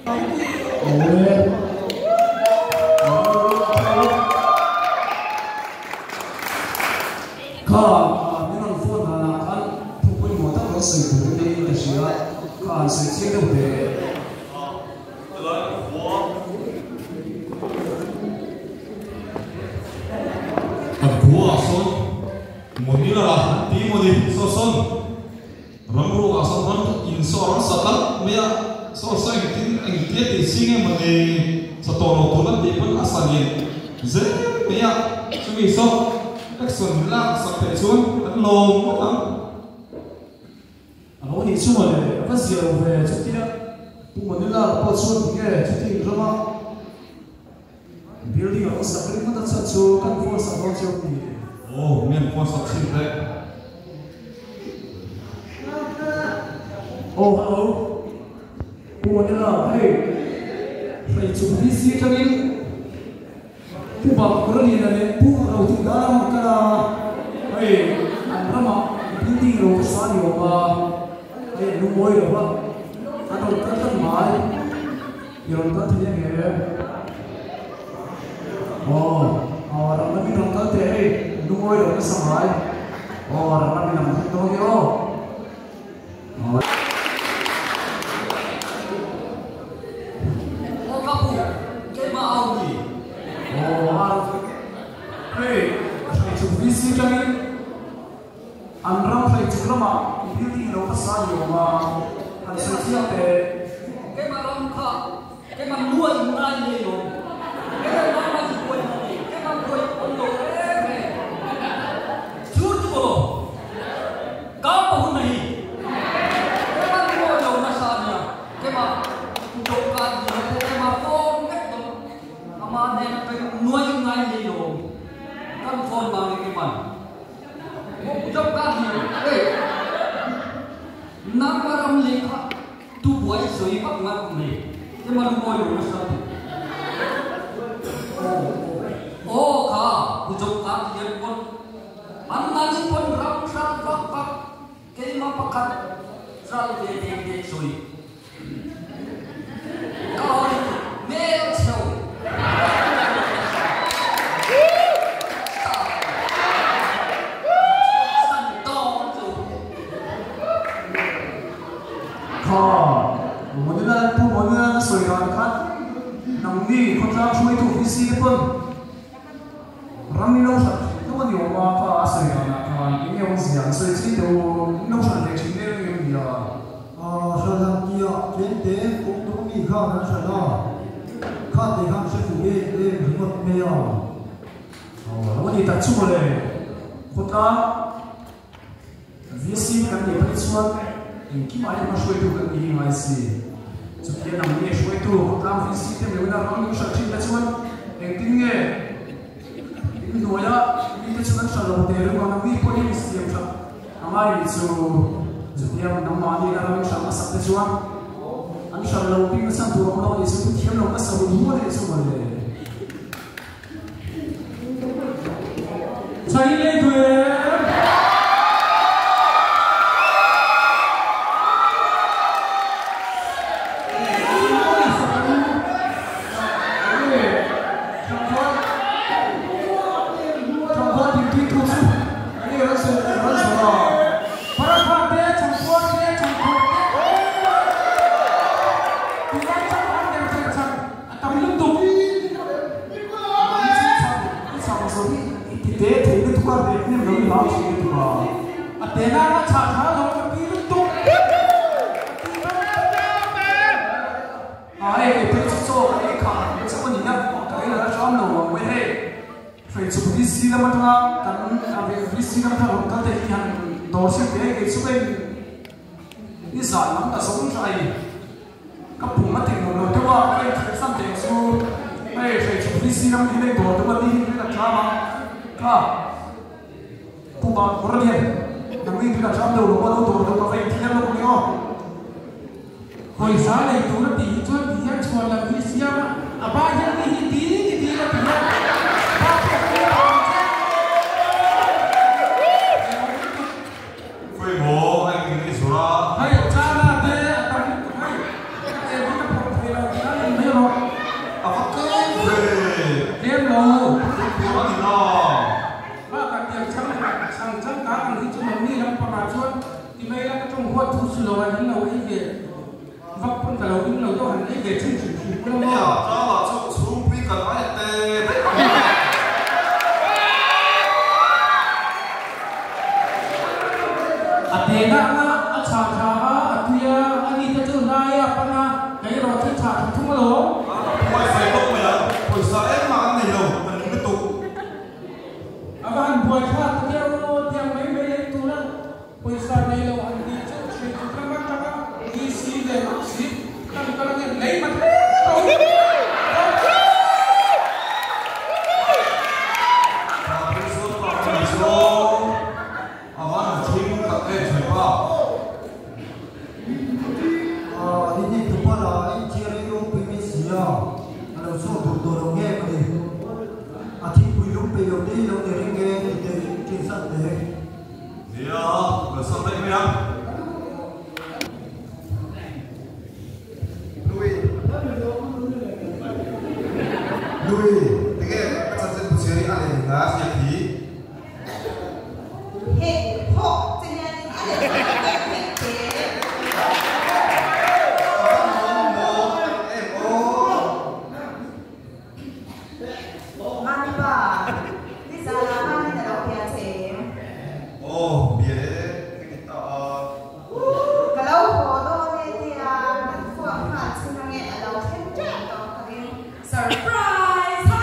Awle. Kha min rawn phone danah khan thu pawimawh tak lo sawi tur ka neiin ka hria, kha han sawi chiang deuh ve. Kan khua ah sawn Monila an ti maw ni saw sawn Ramruak ah sawn ram in saw ram sa tlat mai a, saw saw engtin engtia tih ching emaw ni sa tawh lo tur an tih pawn a sa lian zel mai a, chumi saw action lak sak theih chuan an lawm ngawt ang. A lo nih chu mawle, a va zia lo ve chutia Pu Manila pawh chuan tinge chuti in rama building a lo sak ringawt a chhan chu kan phone sak dawn cheu ti. Aw, mi an phone sak chhin teh. Aw hello, Pu Manila hei hei chu VC atangin Pu Bakburaliana leh Pu Rotingdara rawn kal a, hei an ramah building lo ka sa ni awm a, hei an lungawi lo va, an rawn kal tlat mai, i rawn kal thei ang em? Aw, aw ram lamin rawn kal teh hei an lungawi lo nasa mai, aw ram lamin an thleng dawn nia aw. Aw ka pu, keimah au ni. Aw ar, hei hrai chung VC tangin an ram hrai chung lamah building lo ka sa ni awm a, han sawi chiang teh. Keimah ram kha keimah nuai ngai ngei lo, keimah ram a ti buai lo ni, keimah buai awm lo reng reng. Chu ti maw lo? Ka pa hun a hi. Keimah nuai lo nasa a nia. Keimah dawhkan nia pawh keimah phone vek dawn. Amah nen peng nuai ngai nei lo. Kan phone vang in keimah dawhkan nia hey nangmah ram lei kha tu buai sawi vak ngat mai. Keimah lungawi lo nasa tu. Aw kha dawhkan nia pawn An mahni pawn ram hrang vak vak keimah pakhat ral ve deng deng sawi ka hawi hmel chheu san dawn chu. Kha Monila Pu Monila na sawi dan khan nangni khawtlang hruaitu VC te pawn Ram in lo hran thin deuh a ni awm a, kha a sawi danah khan eng nge awmzia an sawi chin deuh in lo hran ve thin mek eng nge nia? Hran han tihah tlem te kawng dawng mi khan an hran a, kha te khan hre fuh em em ringawt mai a. Aw lo a ni tak chu mawle, khawtlang VC kan nih phei chuan engkim ah hian hma hruaitu kan ni hi ngai si. Chutia nang nge hruaitu khawtlang VC te meuhna ram min hran thin te chuan engtin nge in hnuaia mite chu kan hran lo te ringawt nang mi pawh hian siam that a ngai nih chu. Chutia nangmahni na ram in hran hmasak te chuan an hran lo bik nasa tur awm lo nih chu thiam lo nasa hun huan a nih chu mawle. A tam lutuk. I chhang zo hi i ti te thei lutuk a, rek nem lo i hlau thin lutuk a. A te na kha chhah tha lo ka ti lutuk. A hei kei phei chu chaw ka ei khah ang che aw ni a, ka ei la hram lo ang weh hei. Hei chu VC lam atanga kan VC lam atanga rawn kal te hi han dawr chhiat ve kei chu ka in i zan lam ka zawng thlai. Ka pum a ti nuam lo deuh a, ka en thleh san teh chu hei hrei chu VC ram hi lei dawr deuh a ni hi rin a tlam a, kha Pu Bangkawr a nia, nangni rin a tlam deuh lo a lo dawr deuh ka va inthiar lawk ni aw. Pawisa lei tur a tih hi chuan ti hian chhuan lam hi siam a, a ba hian mi hi ti ni ti a ti a, ba pawh ka lo ang che. Khawi maw a engtin i zawrh a? Hei Chana te a tam lutuk hei ka em hi ka phawrh thei lo. ve vak pawn ka lo ring lo deuh han ei ve thin hrim hrim ula maw? Nia, tlangah chu chhungpui kan ai te daih ang a. A te dah anga a chhah tha a, a tui a, a ni te chu hlai a pan a, kei erawh chu chhah tha thung alawm. A wifi bawk mai ang, pawisa engmah an nei lo, ka ning lutuk. A va han buai thlak ta deuh aw, tiang mai mai lei tura pawisa nei lo han tih chu hrilh tut ram atanga VC leh si kan kal ange lei mat hle tawh. A van thing tak em thei pa. Aw i ni tupa la in thiar i awmpui mai si a, a lo chhuak duh tawh lo nge ka ni. A thingpui lung peih lo te hi lo ni reng e ti teh in ṭin sat teh. Nia, kalsan daih mai ang. Louis. Louis, tinge ka chanchin bu chhiar hi a leh nga ziak hi? Heh phawk che hianin a leh thei em em te. A va nuam maw tak em aw. Mami pa, nizanah mami na lo bia che em? Aw, bia e, ka ti ta a. Ka lo haw dawn e tia kan phone nghal chhun ange a lo thleng tep tawh ka ring. Surprise! Hi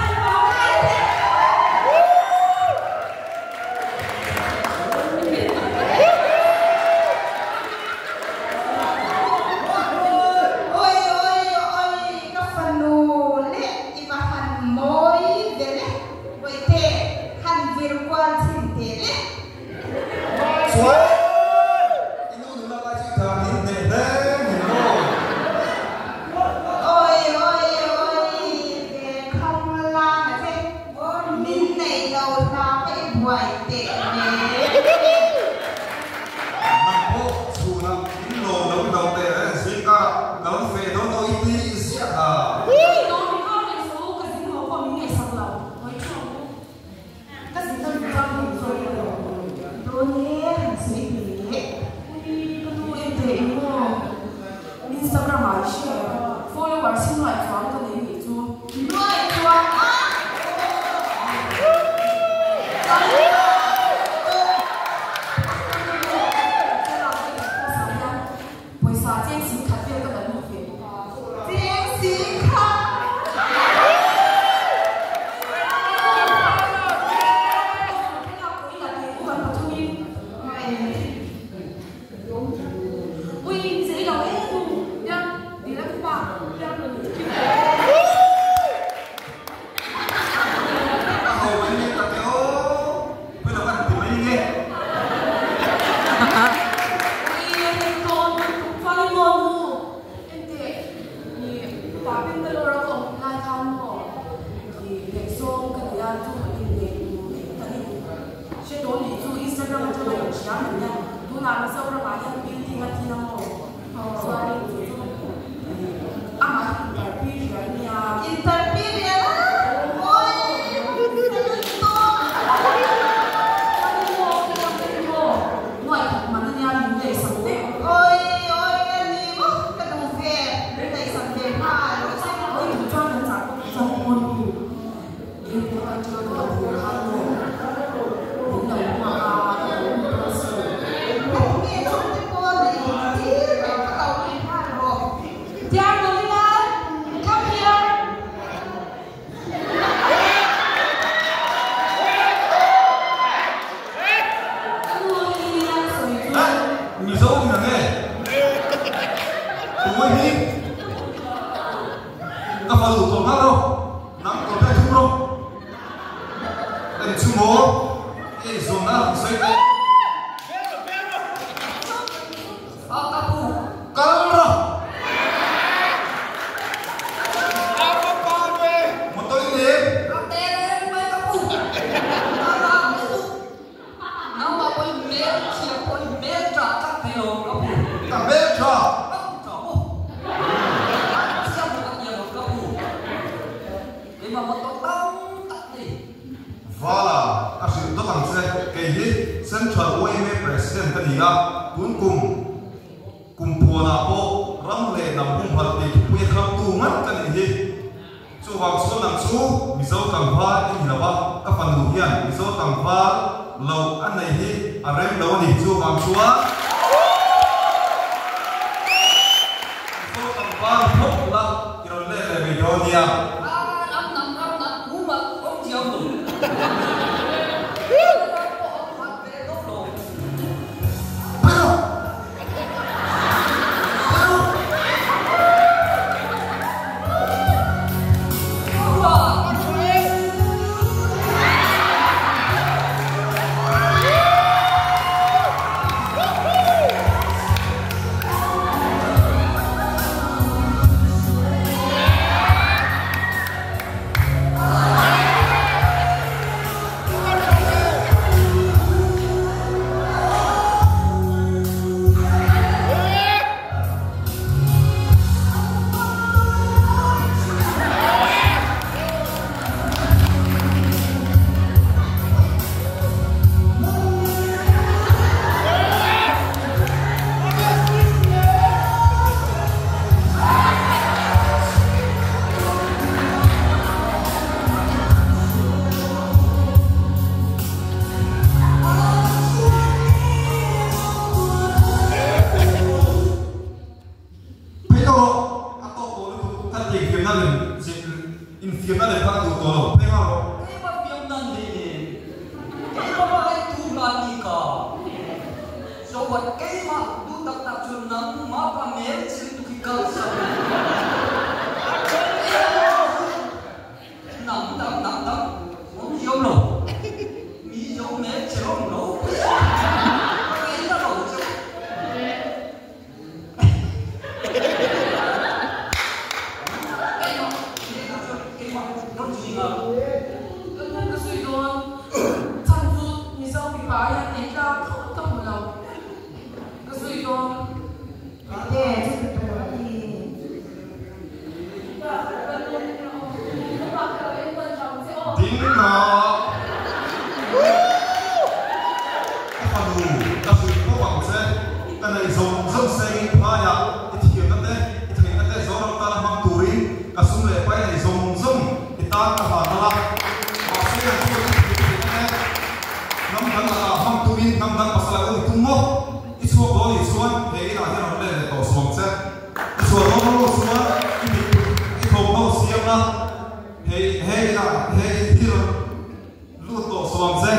Oi oi oi ka fanu leh i va han mawi ve le Bawihte han vir kual chhin teh le. Chuan i nu nula lai chu i dan hi hneh hle mai maw? Awi awi awi ve khang lang a che min nei lo hla pawh i buai teh ve. Nang pawh chhunah in lawm lo i lo teh reng zingah ka lo feh dawn aw i ti ziah a. Ka zin a luchang hei zawk ka lo dawn e han sawi teh. Ui ka nu en teh eng maw Instagram ah i hria em followers hi nuaih chuang ka nei nih chu. Nuaih chuang a Pawisa cheng sing khat vel ka la lut ve bawk a. Cheng sing khat! A ho mai mai tak e aw, pawi lo kan ti mai nge. Interperial a Oi oi a ni maw ka duh ve min ngaihsak ve nghal rawh se. Nge chhungte pawn a intir reng ka lo ri nghal rawh. Dear Molina, come here. Ka nu hi a sawi chu. Hah! Mizo in ang e. Tunga hi ka fal duh tawh nghal rawh. Nang tawh te thum rawh. En chu maw? Ei zawn a han sawi teh. Kal rawh! Motor i nei em? Ka hmel tha! Vala, a hrilh dawt ang che, kei hi Central yma President ka ni a, tun kum kum phuanah pawh Chuvang chuan nang chu Mizo tlangval i ni lo a, ka fanu hian Mizo tlangval lo a nei hi a rem lo a ni. Chuvang chuan Mizo tlangval phawt la i rawn let leh mai dawn nia. Ram dang ram dang hum ah awm thiam lo. Ram pawh awm khat ve dawn lo. Phei tawh rawh, a tawk tawh lutuk, ka tihfiamna lem infiamna lem kha ka duh tawh lo, phei nghal rawh. Keimah fiamna nei nen, keimah hmangaih tu hlan ni ka. So what, keimah duh tak tak chu nangmah pa mel chil tu khi kalsan. Nang dang dang dang awm hi awm lo. Mi zo mel che awm lo. Ka ngaina lo che. Keimah keimah chuan keimah rawn zui nghal. Ka nu ka sawi dawn chhan chu Mizo mipa hian ei tlak thlawt ka hmu lo. Ka sawi dawn. Enge chu ti tur a ni? Ding rawh. Ka fanu, ka hrilh bawk ang che. Ka neih zawng zawng sengin phaiah i thiamna te, i theihna te Zoram tana hmang turin ka sum leh pai neih zawng zawng i tan ka hlan dal a. Mahse, kan chuan i thiamna theihna te hnam dang lakah hmang tumin hnam dang pasal a awm i tum maw? I chhuak dawn nih chuan he inah hian rawn let leh tawh suang che. I chhuah dawn rawh chuan i mit i thawmhnaw siam la, hei he inah he in hi rawn lut tawh suang che.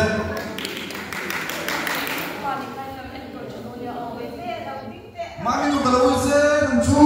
Mahni nu ka lo ui che nang chu.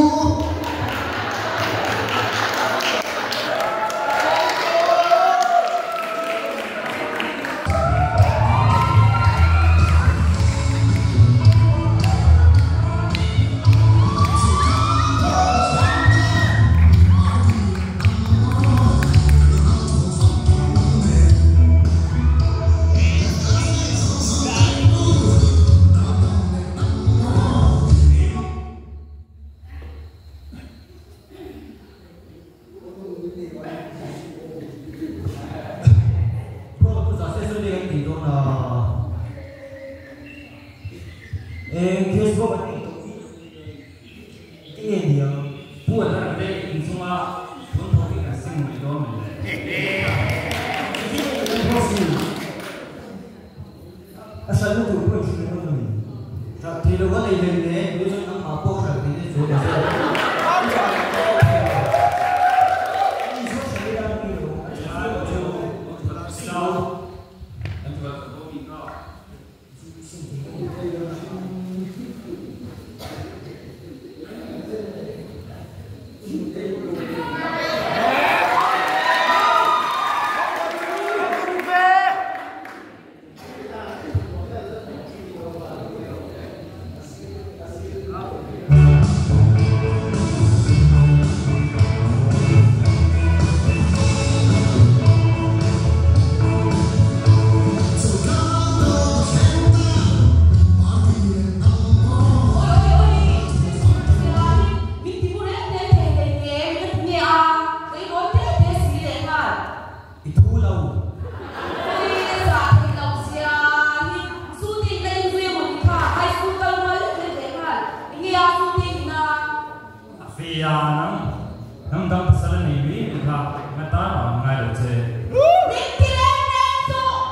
Hnam dang pasal a nei mai anih kha, nga tan a awm ngai lo che. Min ti reng reng suh!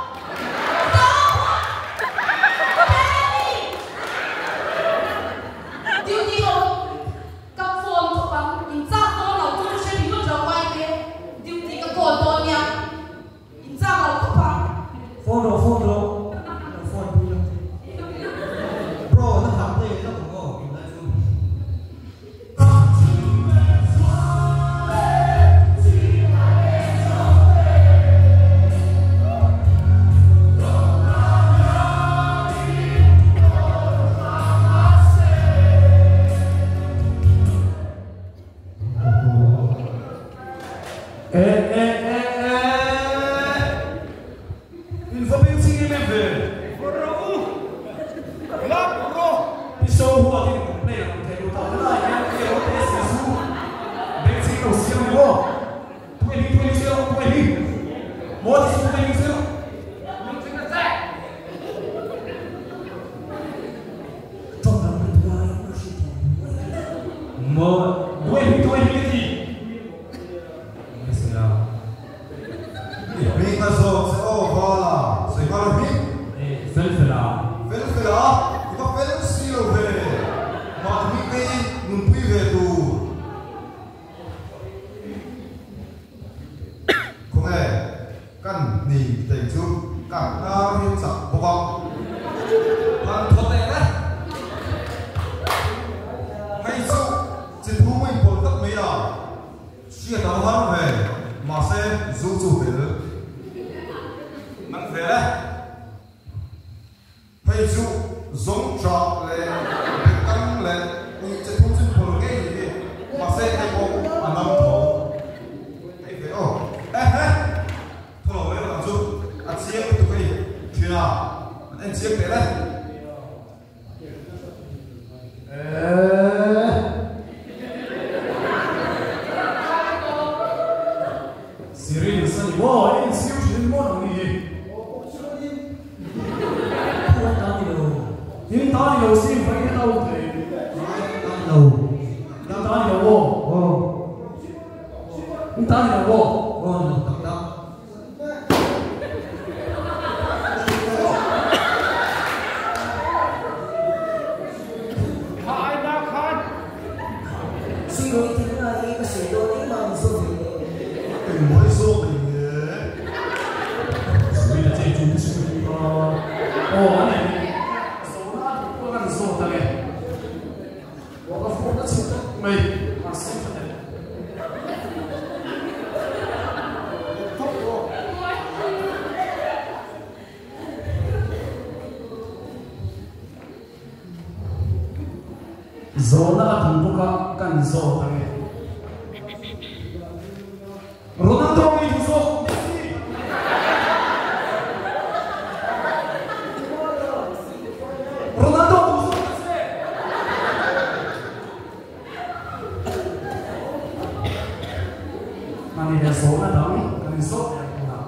Zohua! Danny! Duty ho ka phone khawp ang, in chak dawn lo chu ka hre ringawt lo Maite, duty ka call dawn nia, in chak lo khawp ang. Phone rawh phone rawh, lo phone pui lo che. Bro, na thah te la kawng aw tunlai chu. E e e e In va beng ching em em ve. Va rawh u. Lap rawh. Pi So huat in complain ang thei lo ta helai hian ke rawh te si zu beng ching lo siam ni maw. Tunge hming tunge hming sawi rawh tunge hming maw ti su tunge hming sawi rawh. Lung ching na che. Tawng dang ka duh a, ka hriat thiam buai a. Maw. Tunge hming tunge hming ka ti. Nge sawi a. I hming a zawk che aw Vala, sawi nghal a hming. E, fel fel a. Fel fel a, i va fel si lo ve. Mahni hming ngei nunpui ve tur. Khawnge, kan hni tei chu kan hnar hi chak bawk a. Kan thaw teh le. Hei chu chi thu mai pawlh tak mai a. Hriat a har ve, mahse zu chu tel nang vel e. Hei chu zawng ṭah leh bekang leh uih che thum chu phawlh ngei ni hi, mahse hei pawh a nam tho. Hei ve aw, ehe, thaw lo mai rawh ang chu, a chiang lutuk a ni, ṭhian a, an en chiang teh le. Syringe a ni maw? In siu thin maw nang ni hi? In ta ni lo sin vai in lo thei. In ta ni lo maw? In ta ni lo maw? Zawhna a duh bawk a, kan zawt ang e. Ronaldo ngei duh zawk Messi. Ronaldo duh zawk ta che. Mani leh zawhna dang kan inzawt leh ang tunah.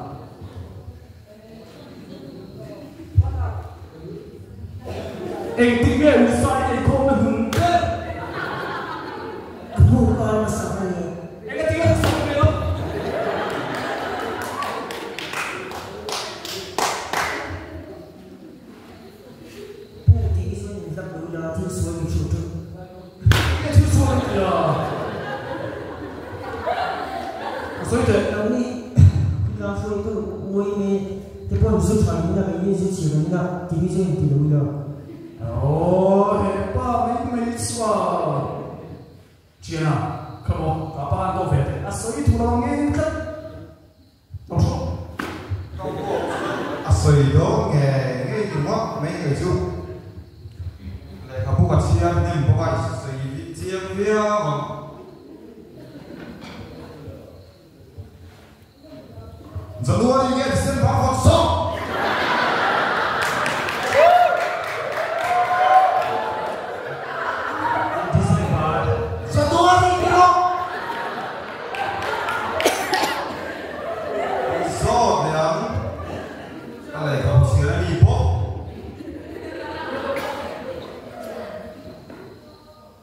Engtik nge Usai eikhawmna hun ber? A hnu kar hmasa a ni. Engatinge hmasa ka nei lo? Pu tih hi chuan inhlap lo ila thil sual min hrilh ṭeuh. Enge thil sual an ti a? Ka sawi teh. Nangni khawtlang hruaitu uaime te pawhin zu ṭha in a keini zu chhir an ina tih hi chuan inti lo ila. Aw hepa mai mai chuan Ṭhiana, come on, ka pa an dawh ve teh. A sawi thu lo ngeng tlat. Lo hrawk. Ka pawh chuan a sawi dawn ngei ngei ni ngawt mai ngei chu. Lehkhabu ka chhiar hnem bawk a, i sawi chiang viau ang. January nge December vawt sawk? December. January ni rawh. Zawt leh ang ka lehkhabu chhiar a ni bawk.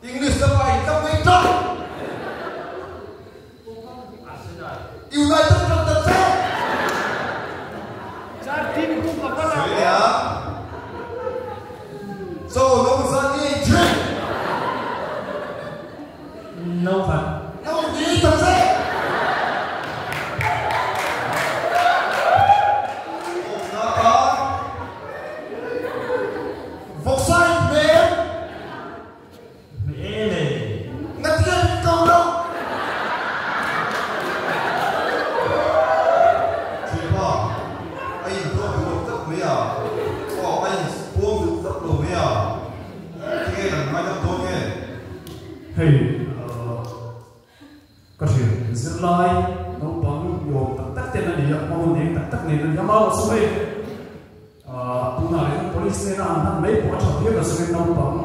English lama in tlak mai ṭah. No khat. No ni ta che. Awmna a. Vawksa in hmel. Hmel e. Ngatinge min ko lo? Thianpa, a in tuah duh lo tlat mai a. Aw, a in puang duh tlat lo mai a. Tinge kan ngaidam dawn nge? Hei, ka hriat zirlai naupang ni awm tak tak ten a ni a, hma hun eng tak tak nen a ni a, amaherawh chu hei tunah hian police nena an hman mai pawh a tha viau ta chuan naupang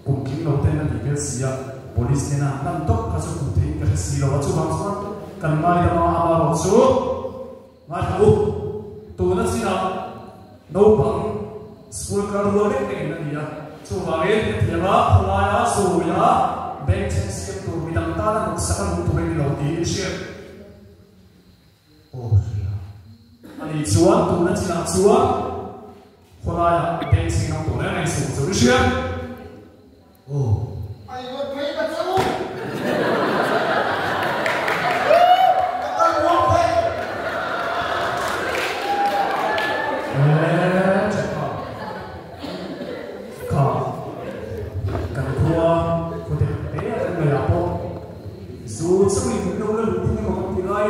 kum tling lo ten a ni vel si a, police nena an hman tawp kha chu hmuh theihin ka hre si lo a, chuvang chuan kan ngaidam a, amaherawh chu ngaithla u, tuna chinah naupang school kal rual vek vek in a ni a, chuvangin hetianga khawlaia zawia bank chheng siam tur midang tana hnawksak a nung tur a ni lo tiin hriat. Aw hria. A nih chuan tuna chinah chuan khawlaiah bank chheng ang tawh reng reng suh chu i hria. Aw. Ai ruat phei ka chu. Ka kal ruak phei. Eee tha kha kan khua khawte te a kan ngaihah pawh zu chungin min lo la luh phung emaw kan ti lai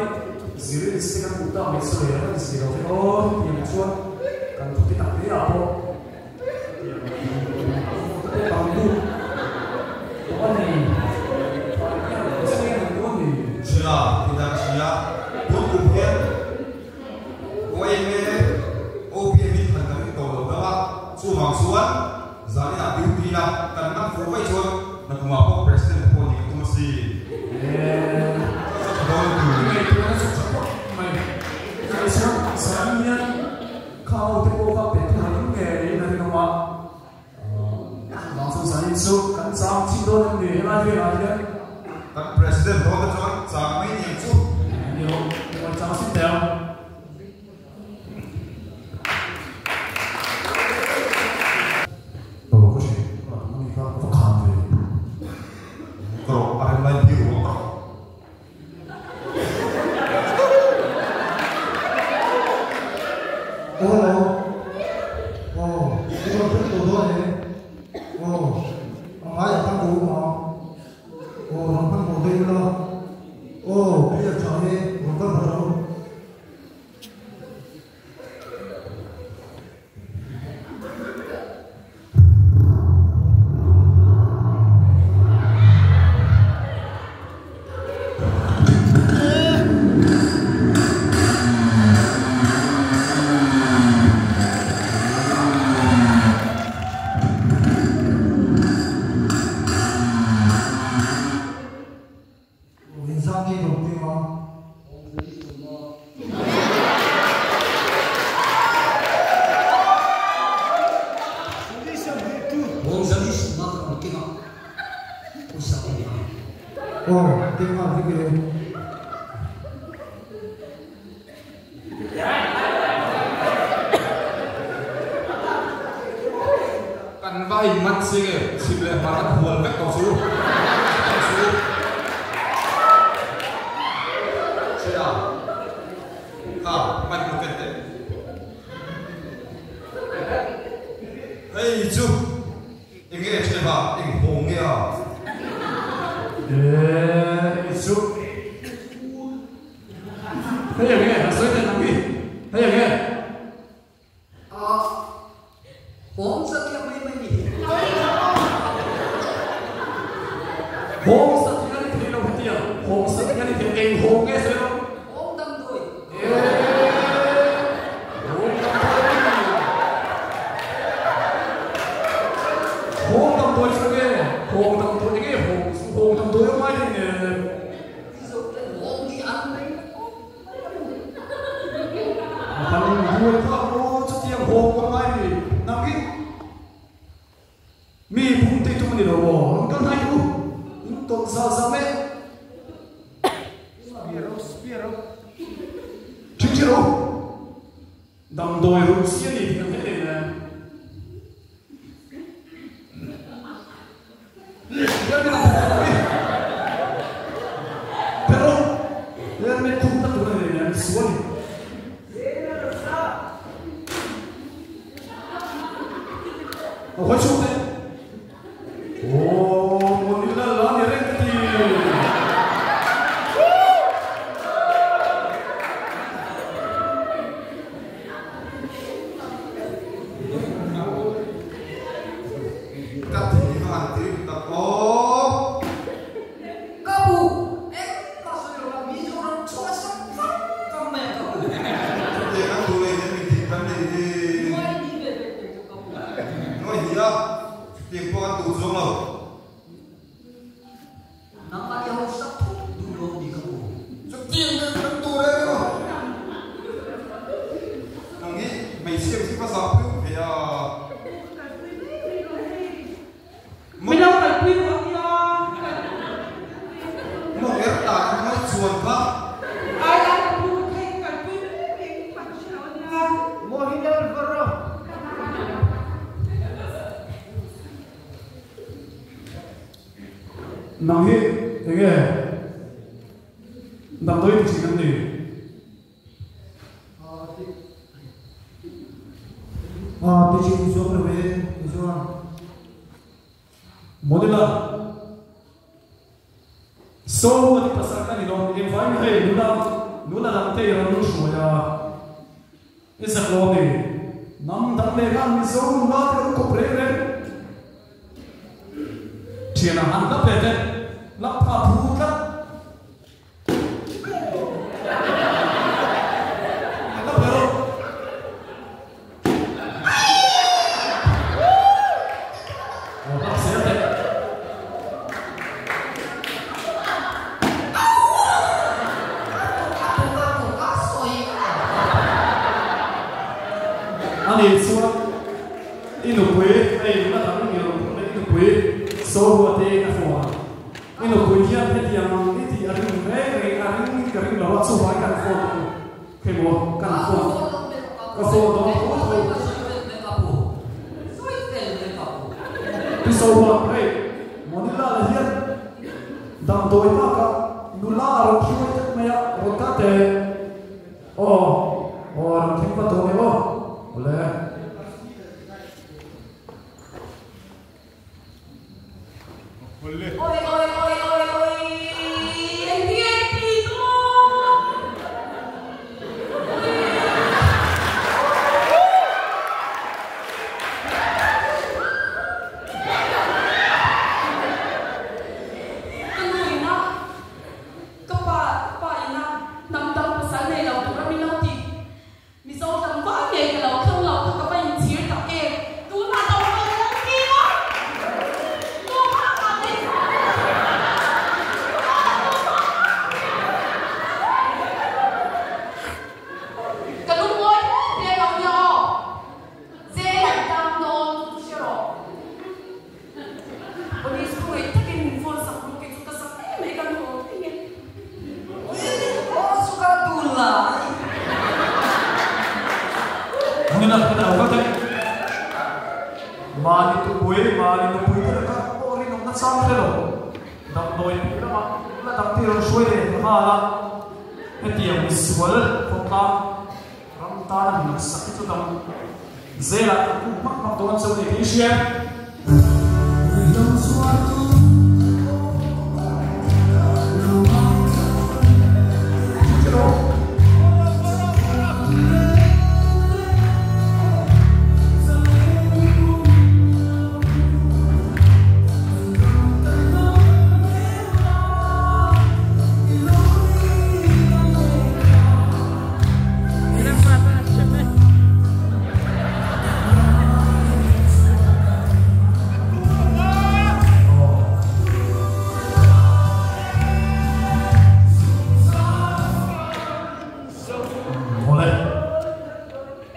zirin se kan duh tak mai chu leh kan zir lo ve aw hetiang chuan kan khawte tak te ah pawh China ti dan hria tun kum hian OMA OPM in han kan ring tawh lo deuh a, chuvang chuan zaninah duty na kan man fuh vaih chuan nakumah pawh President pawh nih ka tum a si. Chu chu tha dawn lutuk. Khau te pawh kha pe thar ngei in a rinawm a, vang chu zanin chu kan chang thin dawn em ni helai velah hian. Kan President dawn te chuan chang mai niang chu. Ni lo, emaw chang sin teh ang. Aw ka hre, ka la tum a ni kha, ka va khan ve. Ka rawh a rem lai biru ang ka rawh. Aw aw i rawn hre tawh dawn em? Aw a ngai a hman awm a aw rawn hman hmawh daih ula aw clear tha e rawn kal vat rawh. Inzam ngei lo tih a. Aw, keng nghal vek e. Kan va in man si nge chhim leh hmar an hual vek tawh chu chu Chhia kha hman lu ken teh hei chu enge ṭheva eng hawng nge a. Eee chu Hei eng nge a sawi teh nang hi? Hei eng nge? A hawng satliah mai mai ni hi. Hawng satliah ni thei lo hetia hawng satliah ni thei eng hawng nge sawi lo? Hawng damdawi. Eee hawng damdawi ni. Hawng damdawi chu nge? Hawng damdawi enge hawng chu hawng damdawi awm ai thei nge? Kan buai phak maw chutiang hawk ka ngai ni nang hi mi phung tei tum a ni lo maw an kal hnai u in tawlh zal zal mai Ṭhing ṭhing u damdawi ruk si a ni tih ang hle nen. chuan kha. Ai ai ka pu ka hei ka kalpui mai mai ang hman hre lo ania. Mohinal Varro. Nang hi enge damdawi ti thin an ni? Aw ti thin zawk lo e chuan. Modela So a ti pasal ka ni lo engvai mi hei nula nula dang te i rawn hruai a i zak lo a ni. Hnam dang leh khan Mizo nula te an kawp reng reng. Thian a han lap leh te lap pha phu tlat. Ani chuan i nupui hei nula dang ni lo phawt i nupui Sohua te a fawh a. I nupui hian hetiang ang i tih a ring reng reng a ring ka ring lo a, chuvangin kan phone ang khe maw kan phone ka phone dawn tho tho. Pi Sohua, hei Manila la hian damdawi bakah nula a rawn hruai tlat mai a, rawn kal teh. Aw, aw rawn thleng vat dawn e aw, awle. Oi oi oi oi oi engtin ti dawn oi. Ka nu ina ka pa ka pa ina hnam dang pasal nei lo tur a min lo ti. Mizo tlangval ngei ka lo thlang lo kha ka va inchhir tak em? Tunah lo pawh ka lo ti a, tunah ka ti. Ka lungawi hle hle lo nia aw, Zel an tang dawn chu chu hre rawh. Police thu ngaih takin min phone sak ru kei chu ka sak em mai ka nu awm thei nge. Hmun a hmun a vat e. Mahni tupui, mahni nupui te laka pawh rinawmna chang hre lo. Damdawi piah lamah la dang te rawn hruai leh nghal a. Hetiang misual khawtlang ram tana min rawn sak hi chu dam zelah kan kum hmak hmak dawn cheu ni tih i hria em? Awle,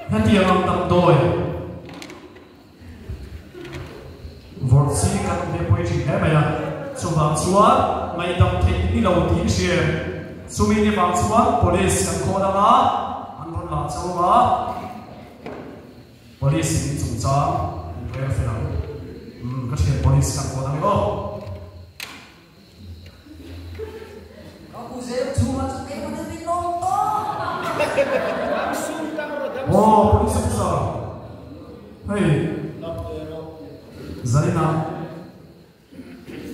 hetiang ang damdawi vawrh chi kan hmehpui thin hle mai a, chuvang chuan ngaihdam theih ni lo tiin hria em? Chumi ni vang chuan police kan khawl anga an rawn lah chauh anga police in chungchang an rel fel ang. Umm ka thian police kan khawl ang aw. Aw police officer hei Zarina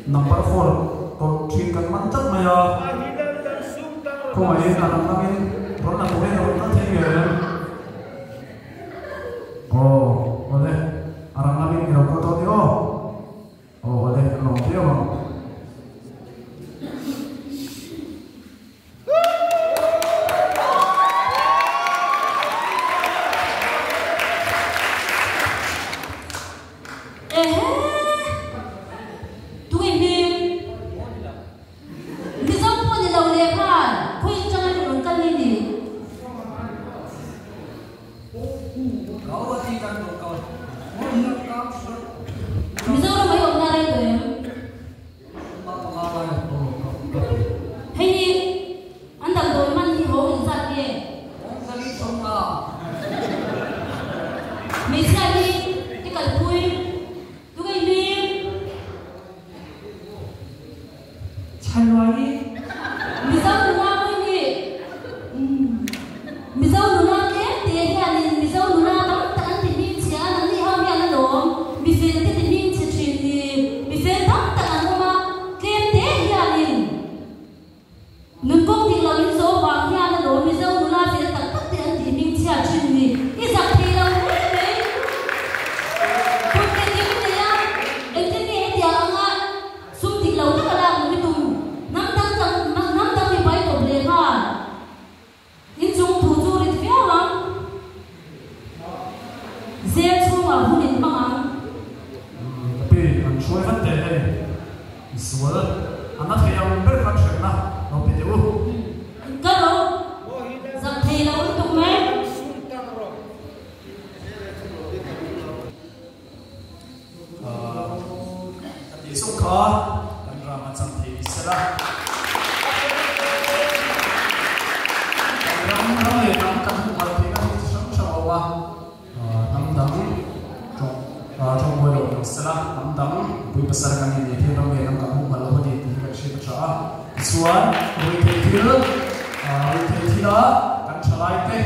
number 4 tawrh thin kan man tlat mai a khawngaihin a ram lamin rawn la turin a rawn kal thei ngei em aw awle a ram lamin i lo kal dawn ni aw. Aw awle a lawm viau ang. Ehe! Tui hming. Mizo pawh ni lo leh khan khawi atanga rawn kal hi ni. Ruihtheih thil, ruihtheih thila kan thalaite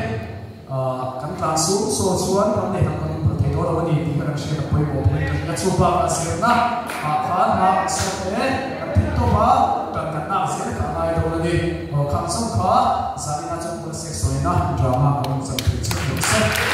kan tlan suh suh chuan ram leh hnam kan inphalh thei dawn lo a ni tih kha kan hriat a pawimawh pawhin ka hria. Chu bakah zirna ah khan hma kan sawt e, kan theih tawp a, tan kan nak zel kha a ngai dawn a ni. Aw khang zawng kha Zarina chuan Kawlsek sawina drama kan rawn chan thei chiah lo se.